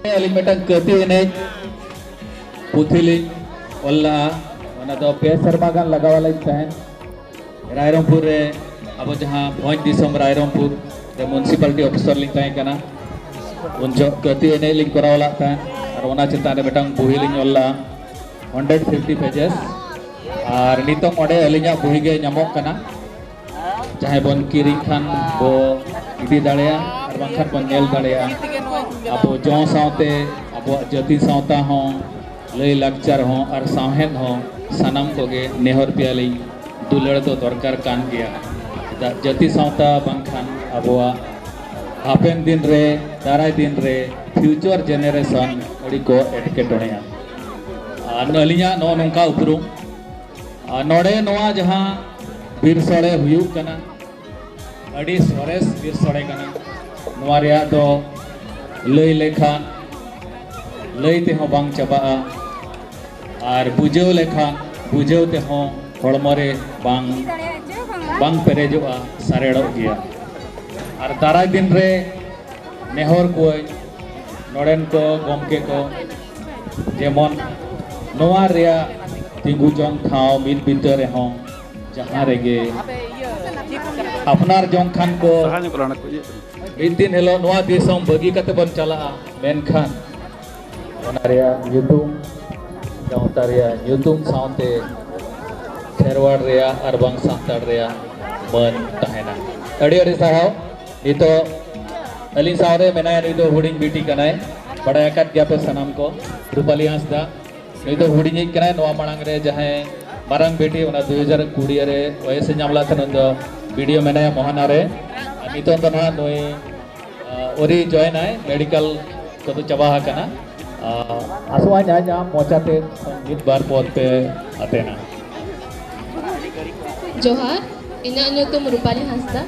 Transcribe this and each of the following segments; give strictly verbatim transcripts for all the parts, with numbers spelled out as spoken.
ᱟᱹᱞᱤᱧ ᱢᱤᱫᱴᱟᱝ ᱠᱟᱹᱛᱤ ᱮᱱᱮᱡ ᱯᱩᱛᱷᱤ ᱞᱤᱧ ᱚᱞ ᱞᱟᱜᱼᱟ᱾ ᱚᱱᱟ ᱫᱚ ᱯᱮ ᱥᱮᱨᱢᱟ ᱜᱟᱱ ᱞᱟᱜᱟᱣ ᱟᱹᱞᱤᱧ ᱛᱟᱦᱮᱸᱫ᱾ ᱨᱟᱭᱨᱚᱝᱯᱩᱨ ᱨᱮ ᱟᱵᱚ ᱡᱟᱦᱟᱸ ᱵᱷᱚᱸᱡᱽ ᱫᱤᱥᱚᱢ ᱨᱟᱭᱨᱚᱝᱯᱩᱨ ᱨᱮ ᱢᱩᱱᱥᱤᱯᱟᱞᱴᱤ ᱚᱯᱷᱤᱥᱟᱨ ᱞᱤᱧ ᱛᱟᱦᱮᱸ ᱠᱟᱱᱟ, ᱩᱱ ᱡᱚᱦᱚᱜ ᱠᱟᱹᱛᱤ ᱮᱱᱮᱡ ᱞᱤᱧ ᱠᱚᱨᱟᱣ ᱞᱟᱜ ᱛᱟᱦᱮᱸᱫ᱾ ᱟᱨ ᱚᱱᱟ ᱪᱮᱛᱟᱱ ᱨᱮ ᱢᱤᱫᱴᱟᱝ ᱵᱩᱦᱤ ᱞᱤᱧ ᱚᱞ ᱞᱟᱜᱼᱟ, ᱦᱟᱱᱰᱨᱮᱰ ᱯᱷᱤᱯᱴᱤ ᱯᱮᱡᱮᱥ᱾ ᱟᱨ ᱱᱤᱛᱚᱝ ᱚᱸᱰᱮ ᱟᱹᱞᱤᱧᱟᱜ ᱵᱩᱦᱤ ᱜᱮ ᱧᱟᱢᱚᱜ ᱠᱟᱱᱟ᱾ ᱡᱟᱦᱟᱸᱭ ᱵᱚᱱ ᱠᱤᱨᱤᱧ ᱠᱷᱟᱱ ᱵᱚ ᱤᱫᱤ ᱫᱟᱲᱮᱭᱟᱜᱼᱟ, ᱟᱨ ᱵᱟᱝᱠᱷᱟᱱ ᱵᱚᱱ ᱧᱮᱞ ᱫᱟᱲᱮᱭᱟᱜᱼᱟ᱾ ᱟᱵᱚ ᱡᱚ ᱥᱟᱶᱛᱮ ᱟᱵᱚᱣᱟᱜ ᱡᱟᱹᱛᱤ ᱥᱟᱶᱛᱟ ᱦᱚᱸ, ᱞᱟᱹᱭ ᱞᱟᱠᱪᱟᱨ ᱦᱚᱸ ᱟᱨ ᱥᱟᱶᱦᱮᱫ ᱦᱚᱸ, ᱥᱟᱱᱟᱢ ᱠᱚᱜᱮ ᱱᱮᱦᱚᱨ ᱯᱮᱭᱟᱞᱤᱧ ᱫᱩᱞᱟᱹᱲ ᱫᱚ ᱫᱚᱨᱠᱟᱨ ᱠᱟᱱ ᱜᱮᱭᱟ᱾ ᱪᱮᱫᱟᱜ ᱡᱟᱹᱛᱤ ᱥᱟᱶᱛᱟ ᱵᱟᱝᱠᱷᱟᱱ ᱟᱵᱚᱣᱟᱜ ᱦᱟᱯᱮᱱ ᱫᱤᱱ ᱨᱮ, ᱫᱟᱨᱟᱭ ᱫᱤᱱ ᱨᱮ, ᱯᱷᱤᱭᱩᱪᱟᱨ ᱡᱮᱱᱟᱨᱮᱥᱚᱱ ᱟᱹᱰᱤ ᱠᱚ ᱮᱴᱠᱮᱴᱚᱬᱮᱭᱟ᱾ ᱟᱨ ᱟᱹᱞᱤᱧᱟᱜ ᱱᱚᱜᱼᱚ ᱱᱚᱝᱠᱟ ᱩᱯᱨᱩᱢ᱾ ᱟᱨ ᱱᱚᱰᱮ ᱱᱚᱣᱟ ᱡᱟᱦᱟᱸ ᱵᱤᱨ ᱥᱚᱲᱮ ᱦᱩᱭᱩᱜ ᱠᱟᱱᱟ, ᱟᱹᱰᱤ ᱥᱚᱨᱮᱥ ᱵᱤᱨ ᱥᱚᱲᱮ ᱠᱟᱱᱟ᱾ ᱱᱚᱣᱟ ᱨᱮᱭᱟᱜ ᱫᱚ ᱞᱟᱹᱭ ᱞᱮᱠᱷᱟᱱ ᱞᱟᱹᱭ ᱛᱮᱦᱚᱸ ᱵᱟᱝ ᱪᱟᱵᱟᱜᱼᱟ, ᱟᱨ ᱵᱩᱡᱷᱟᱹᱣ ᱞᱮᱠᱷᱟᱱ ᱵᱩᱡᱷᱟᱹᱣ ᱛᱮᱦᱚᱸ ᱦᱚᱲᱢᱚ ᱨᱮ ᱵᱟᱝ, ᱵᱟᱝ ᱯᱮᱨᱮᱡᱚᱜᱼᱟ, ᱥᱟᱨᱮᱲᱚᱜ ᱜᱮᱭᱟ᱾ ᱟᱨ ᱫᱟᱨᱟᱭ ᱫᱤᱱ ᱨᱮ ᱱᱮᱦᱚᱨ ᱠᱚᱣᱟᱹᱧ ᱱᱚᱰᱮᱱ ᱠᱚ ᱜᱚᱢᱠᱮ ᱠᱚ, ᱡᱮᱢᱚᱱ ᱱᱚᱣᱟ ᱨᱮᱭᱟᱜ ᱛᱤᱸᱜᱩ ᱡᱚᱝ ᱴᱷᱟᱶ ᱢᱤᱫ ᱵᱤᱛᱟᱹ ᱨᱮᱦᱚᱸ ᱡᱟᱦᱟᱸ ᱨᱮᱜᱮ ᱟᱯᱱᱟᱨ ᱡᱚᱝ ᱠᱷᱟᱱ ᱠᱚ, ᱥᱟᱦᱟ ᱧᱚᱜ ᱠᱚ ᱞᱟᱦᱟ ᱠᱚ ᱤᱭᱟᱹᱜ ᱠᱟᱱᱟ᱾ ᱢᱤᱫ ᱫᱤᱱ ᱦᱤᱞᱳᱜ ᱱᱚᱣᱟ ᱫᱤᱥᱚᱢ ᱵᱟᱹᱜᱤ ᱠᱟᱛᱮ ᱵᱚᱱ ᱪᱟᱞᱟᱜᱼᱟ, ᱢᱮᱱᱠᱷᱟᱱ ᱚᱱᱟ ᱨᱮᱭᱟᱜ ᱧᱩᱛᱩᱢ, ᱜᱟᱶᱛᱟ ᱨᱮᱭᱟᱜ ᱧᱩᱛᱩᱢ ᱥᱟᱶᱛᱮ ᱠᱷᱮᱨᱣᱟᱲ ᱨᱮᱭᱟᱜ ᱟᱨ ᱵᱟᱝ ᱥᱟᱱᱛᱟᱲ ᱨᱮᱭᱟᱜ ᱢᱟᱹᱱ ᱛᱟᱦᱮᱱᱟ᱾ ᱟᱹᱰᱤ ᱟᱹᱰᱤ ᱥᱟᱨᱦᱟᱣ᱾ ᱱᱤᱛᱚᱜ ᱟᱹᱞᱤᱧ ᱥᱟᱶᱨᱮ ᱢᱮᱱᱟᱭᱟ, ᱱᱩᱭ ᱫᱚ ᱦᱩᱰᱤᱧ ᱵᱤᱴᱤ ᱠᱟᱱᱟᱭ, ᱵᱟᱲᱟᱭ ᱟᱠᱟᱫ ᱜᱮᱭᱟᱯᱮ ᱥᱟᱱᱟᱢ ᱠᱚ, ᱨᱩᱯᱟᱞᱤ ᱦᱟᱸᱥᱫᱟ᱾ ᱱᱩᱭ ᱫᱚ ᱦᱩᱰᱤᱧᱤᱡ ᱠᱟᱱᱟᱭ᱾ ᱱᱚᱣᱟ ᱢᱟᱲᱟᱝ ᱨᱮ ᱡᱟᱦᱟᱸᱭ ᱢᱟᱨᱟᱝ ᱵᱤᱴᱤ, ᱚᱱᱟ ᱫᱩ ᱦᱟᱡᱟᱨ ᱠᱩᱲᱤ ᱨᱮ ᱳᱭᱮᱥ ᱮ ᱧᱟᱢ ᱞᱮᱫ ᱛᱟᱦᱮᱸ, ᱩᱱᱤ ᱫᱚ ᱵᱤᱰᱤᱭᱳ ᱢᱮᱱᱟᱭᱟ ᱢᱳᱦᱟᱱᱟ ᱨᱮ᱾ ᱟᱨ ᱱᱤᱛᱚᱜ ᱫᱚ ᱱᱟᱦᱟᱜ ᱱᱩᱭ, ᱟᱸ, ᱟᱹᱣᱨᱤ ᱡᱚᱭᱮᱱᱟᱭ, ᱢᱮᱰᱤᱠᱟᱞ ᱠᱚᱫᱚ ᱪᱟᱵᱟ ᱟᱠᱟᱱᱟ᱾ ᱟᱸ, ᱟᱥᱚᱜ ᱟᱹᱧ ᱟᱡ ᱟᱢ ᱢᱚᱪᱟᱛᱮ ᱢᱤᱫ ᱵᱟᱨ ᱯᱚᱫ ᱯᱮ ᱟᱛᱮᱱᱟ᱾ ᱡᱚᱦᱟᱨ, ᱤᱧᱟᱹᱜ ᱧᱩᱛᱩᱢ ᱨᱩᱯᱟᱞᱤ ᱦᱟᱸᱥᱫᱟ᱾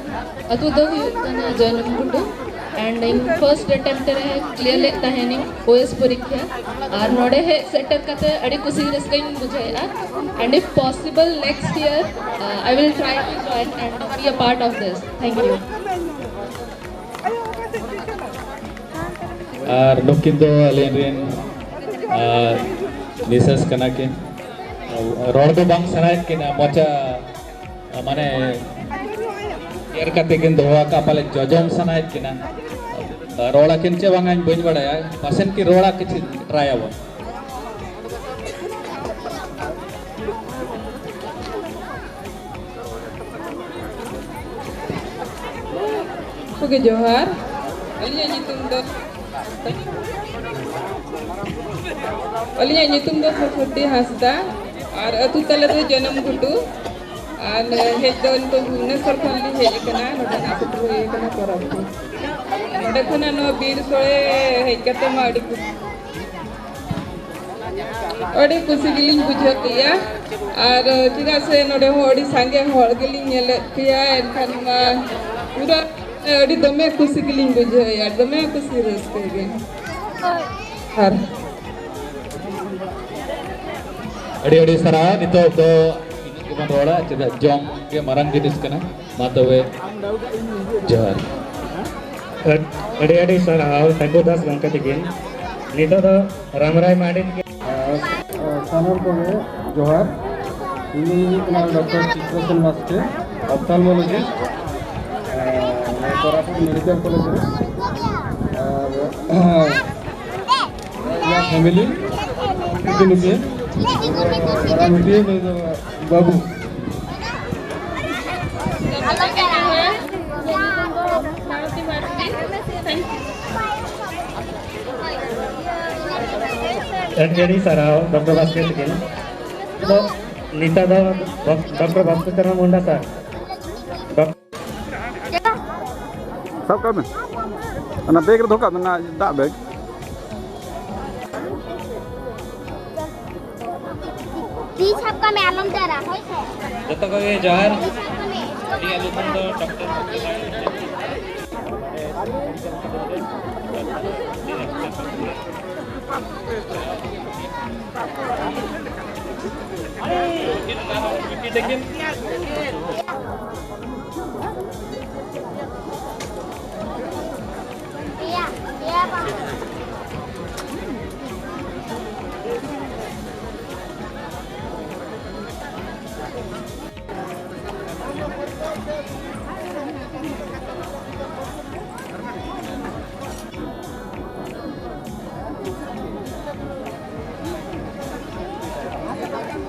ᱟᱹᱛᱩ ᱫᱚ ᱦᱩᱭᱩᱜ ᱠᱟᱱᱟ ᱡᱚᱭᱱᱚᱢ ᱜᱷᱩᱴᱩ᱾ And ᱤᱧ first attempt ᱨᱮ clear ᱞᱮᱫ ᱛᱟᱦᱮᱱᱤᱧ ᱳᱭᱮᱥ ᱯᱚᱨᱤᱠᱠᱷᱟ᱾ ᱟᱨ ᱱᱚᱰᱮ ᱦᱮᱡ ᱥᱮᱴᱮᱨ ᱠᱟᱛᱮ ᱟᱹᱰᱤ ᱠᱩᱥᱤ ᱨᱟᱹᱥᱠᱟᱹᱧ ᱵᱩᱡᱷᱟᱹᱣᱮᱫᱼᱟ᱾ And if possible next year, uh, I will try to join and be a part of this. Thank you. ᱟᱨ ᱱᱩᱠᱤᱱ ᱫᱚ ᱟᱹᱞᱤᱧ ᱨᱮᱱ, ᱟᱨ, ᱢᱤᱥᱮᱥ ᱠᱟᱱᱟ ᱠᱤᱱ᱾ ᱨᱚᱲ ᱫᱚ ᱵᱟᱝ ᱥᱟᱱᱟᱭᱮᱫ ᱠᱤᱱᱟ, ᱢᱚᱪᱟ, ᱢᱟᱱᱮ, ᱮᱨ ᱠᱟᱛᱮ ᱠᱤᱱ ᱫᱚᱦᱚ ᱟᱠᱟᱫ, ᱯᱟᱞᱮ ᱡᱚᱡᱚᱢ ᱥᱟᱱᱟᱭᱮᱫ ᱠᱤᱱᱟ᱾ ᱨᱚᱲ ᱟᱹᱠᱤᱱ ᱪᱮ ᱵᱟᱝᱟᱧ ᱵᱟᱹᱧ ᱵᱟᱲᱟᱭᱟ, ᱯᱟᱥᱮᱱ ᱠᱤᱱ ᱨᱚᱲᱟ, ᱠᱤᱪᱷᱩ ᱴᱨᱟᱭ ᱟᱵᱚᱱ᱾ ᱜᱚᱢᱠᱮ ᱡᱚᱦᱟᱨ᱾ ᱟᱹᱞᱤᱧᱟᱜ ᱧᱩᱛᱩᱢ ᱫᱚ, ᱟᱹᱞᱤᱧᱟᱜ ᱧᱩᱛᱩᱢ ᱫᱚ ᱥᱚᱨᱥᱚᱛᱤ ᱦᱟᱸᱥᱫᱟ ᱟᱨ ᱟᱹᱛᱩ ᱛᱟᱞᱮ ᱫᱚ ᱡᱟᱱᱟᱢ ᱜᱷᱩᱴᱩ᱾ ᱟᱨ ᱦᱮᱡ ᱫᱚ ᱱᱤᱛᱚᱜ ᱵᱷᱩᱵᱽᱱᱮᱥᱚᱨ ᱠᱷᱚᱱ ᱞᱤᱧ ᱦᱮᱡ ᱟᱠᱟᱱᱟ, ᱱᱚᱰᱮ ᱱᱟᱜ ᱥᱮᱴᱮᱨ ᱦᱩᱭ ᱟᱠᱟᱱᱟ ᱯᱚᱨᱚᱵᱽ ᱠᱚ᱾ ᱱᱚᱰᱮ ᱠᱷᱚᱱᱟᱜ ᱱᱚᱣᱟ ᱵᱤᱨ ᱥᱳᱲᱮ ᱦᱮᱡ ᱠᱟᱛᱮ ᱢᱟ ᱟᱹᱰᱤ ᱠᱩᱥᱤ ᱟᱹᱰᱤ ᱠᱩᱥᱤ ᱜᱮᱞᱤᱧ ᱵᱩᱡᱷᱟᱹᱣ ᱠᱮᱜᱼᱟ᱾ ᱟᱨ ᱪᱮᱫᱟᱜ ᱥᱮ ᱱᱚᱰᱮ ᱦᱚᱸ ᱟᱹᱰᱤ ᱥᱟᱸᱜᱮ ᱦᱚᱲ ᱜᱮᱞᱤᱧ ᱧᱮᱞᱮᱫ ᱯᱮᱭᱟ, ᱮᱱᱠᱷᱟᱱ ᱢᱟ ᱯᱩᱨᱟᱹ ᱟᱹᱰᱤ ᱫᱚᱢᱮ ᱠᱩᱥᱤ ᱜᱮᱞᱤᱧ ᱵᱩᱡᱷᱟᱹᱣᱮᱫᱼᱟ, ᱫᱚᱢᱮ ᱠᱩᱥᱤ ᱨᱟᱹᱥᱠᱟᱹ ᱜᱮ᱾ ᱟᱨ ᱟᱹᱰᱤ ᱟᱹᱰᱤ ᱥᱟᱨᱦᱟᱣ᱾ ᱱᱤᱛᱚᱜ ᱫᱚ ᱤᱱᱟᱹᱜ ᱜᱮᱵᱚᱱ ᱨᱚᱲᱟ, ᱪᱮᱫᱟᱜ ᱡᱚᱢ ᱜᱮ ᱢᱟᱨᱟᱝ ᱡᱤᱱᱤᱥ ᱠᱟᱱᱟ᱾ ᱢᱟ ᱛᱚᱵᱮ, ᱡᱚᱦᱟᱨ᱾ ᱟᱹᱰᱤ ᱟᱹᱰᱤ ᱥᱟᱨᱦᱟᱣ ᱴᱷᱟᱹᱠᱩᱨ ᱫᱟᱥ ᱜᱚᱢᱠᱮ ᱛᱤᱠᱤᱱ᱾ ᱱᱤᱛᱚᱜ ᱫᱚ ᱨᱟᱢᱨᱟᱭ ᱢᱟᱨᱰᱤ ᱛᱤᱠᱤᱱ᱾ ᱟᱨ, ᱟᱨ ᱥᱟᱱᱟᱢ ᱠᱚᱜᱮ ᱡᱚᱦᱟᱨ᱾ ᱤᱧ ᱦᱩᱭᱩᱜ ᱠᱟᱱᱟ ᱰᱚᱠᱴᱚᱨ ᱪᱤᱛᱨᱚᱥᱮᱱ ᱵᱟᱥᱠᱮ, ᱚᱯᱛᱷᱟᱞᱢᱳᱞᱚᱡᱤᱥᱴ, ᱟᱨ, ᱱᱚᱣᱟ ᱛᱟᱨᱟᱯᱩᱨ ᱢᱮᱰᱤᱠᱮᱞ ᱠᱚᱞᱮᱡᱽ ᱨᱮ᱾ ᱟᱨ ᱤᱧᱟᱹᱜ ᱯᱷᱮᱢᱤᱞᱤ ᱱᱩᱠᱤᱱ ᱱᱩᱠᱤᱱ ᱢᱟᱨᱟᱝ ᱵᱤᱴᱤ, ᱱᱩᱭ ᱫᱚ ᱵᱟᱹᱵᱩ᱾ ᱟᱹᱰᱤ ᱟᱹᱰᱤ ᱥᱟᱨᱦᱟᱣ ᱰᱚᱠᱴᱚᱨ ᱵᱟᱥᱠᱮ ᱛᱟᱹᱠᱤᱱ᱾ ᱛᱚ, ᱱᱮᱛᱟᱨ ᱫᱚ ᱰᱚᱠᱴᱚᱨ ᱵᱟᱥᱠᱮ ᱥᱚᱨᱢᱟ ᱢᱩᱱᱰᱟ ᱥᱟᱨ᱾ ᱰᱚᱠ- ᱥᱟᱵ ᱠᱟᱜ ᱢᱮ, ᱚᱱᱟ ᱵᱮᱜᱽ ᱨᱮ ᱫᱚᱦᱚ ᱠᱟᱜ ᱢᱮ, ᱚᱱᱟ ᱫᱟᱜ ᱵᱮᱜᱽ᱾ ᱛᱤ ᱥᱟᱵ ᱠᱟᱜ ᱢᱮ, ᱟᱞᱚᱢ ᱫᱟᱹᱨᱟ, ᱦᱳᱭ ᱥᱮ? ᱡᱚᱛᱚ ᱠᱚᱜᱮ ᱡᱚᱦᱟᱨ᱾ ᱛᱤ ᱥᱟᱵ ᱠᱟᱜ ᱢᱮ᱾ ᱟᱹᱞᱤᱧᱟᱜ ᱧᱩᱛᱩᱢ ᱫᱚ ᱰᱚᱠᱴᱚᱨ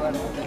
ᱟᱪᱪᱷᱟ,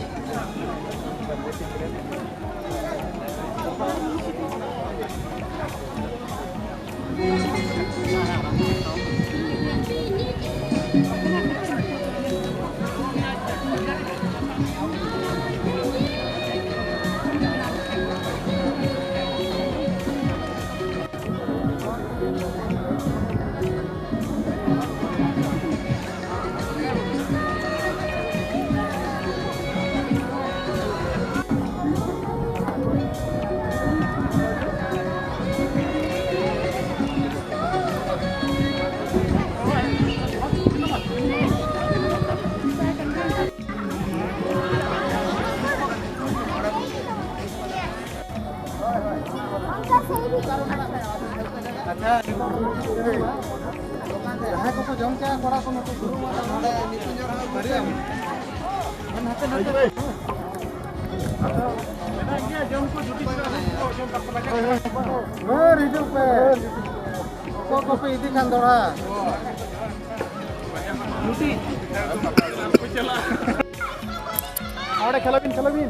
ᱡᱟᱦᱟᱸᱭ ᱠᱚᱠᱚ ᱡᱚᱢ ᱠᱮᱜᱼᱟ, ᱠᱚᱲᱟ ᱠᱚ ᱱᱩᱠᱩ ᱫᱩᱲᱩᱵ ᱢᱟ ᱱᱚᱰᱮ ᱢᱤᱫ ᱠᱩᱧᱡᱚ ᱨᱮ ᱦᱟᱸᱜ ᱵᱟᱨᱭᱟ᱾ ᱦᱟᱱᱛᱮ ᱱᱟᱛᱮ᱾ ᱢᱮᱱᱟᱜ ᱜᱮᱭᱟ, ᱡᱚᱢ ᱠᱚ ᱡᱩᱴᱤ ᱠᱟᱱᱟ, ᱦᱳᱭ, ᱦᱳᱭ᱾ ᱨᱩᱣᱟᱹᱲ ᱦᱤᱡᱩᱜ ᱯᱮ᱾ ᱚᱠᱚᱭ ᱠᱚᱯᱮ ᱤᱫᱤ ᱠᱷᱟᱱ ᱫᱚᱲᱦᱟ? ᱚᱸᱰᱮ ᱠᱷᱮᱞᱟ ᱵᱤᱱ, ᱠᱷᱮᱞᱟ ᱵᱤᱱ᱾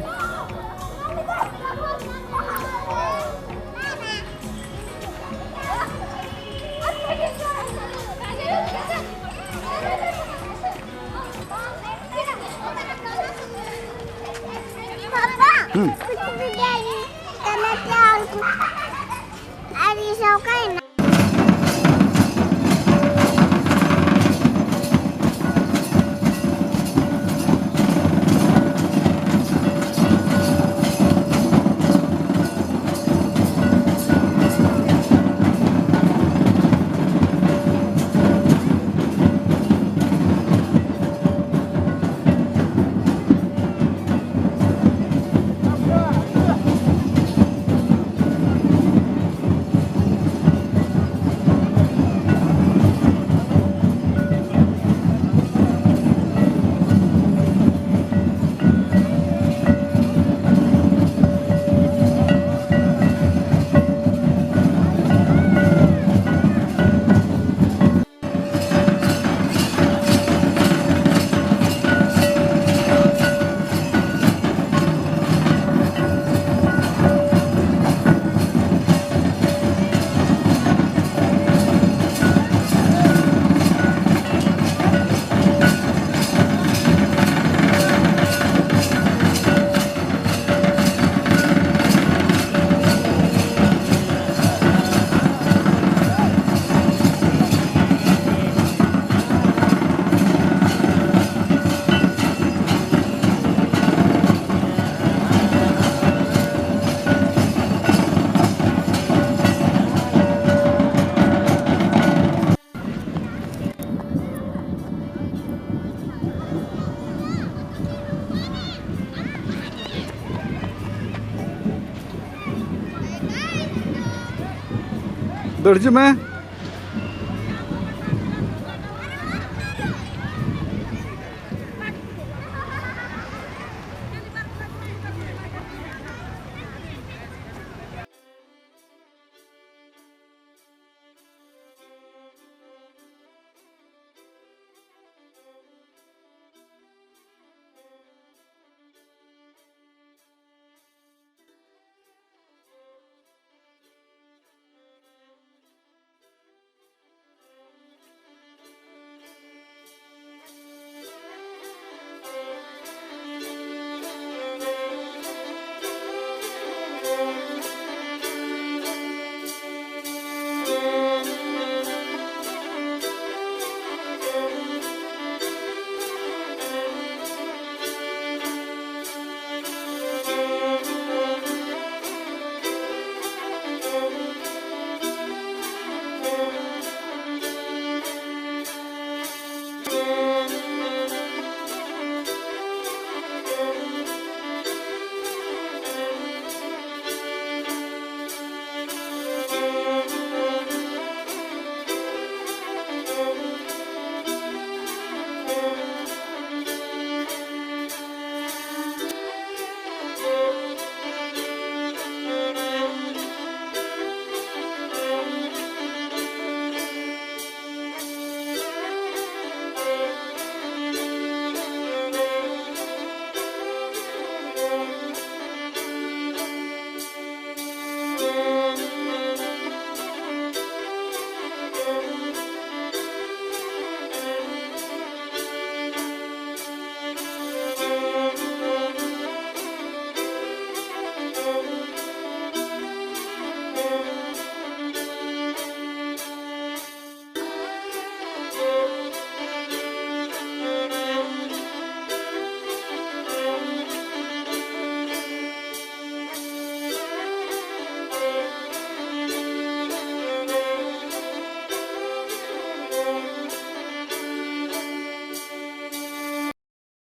ᱫᱟᱹᱲ ᱦᱤᱡᱩᱜ ᱢᱮ᱾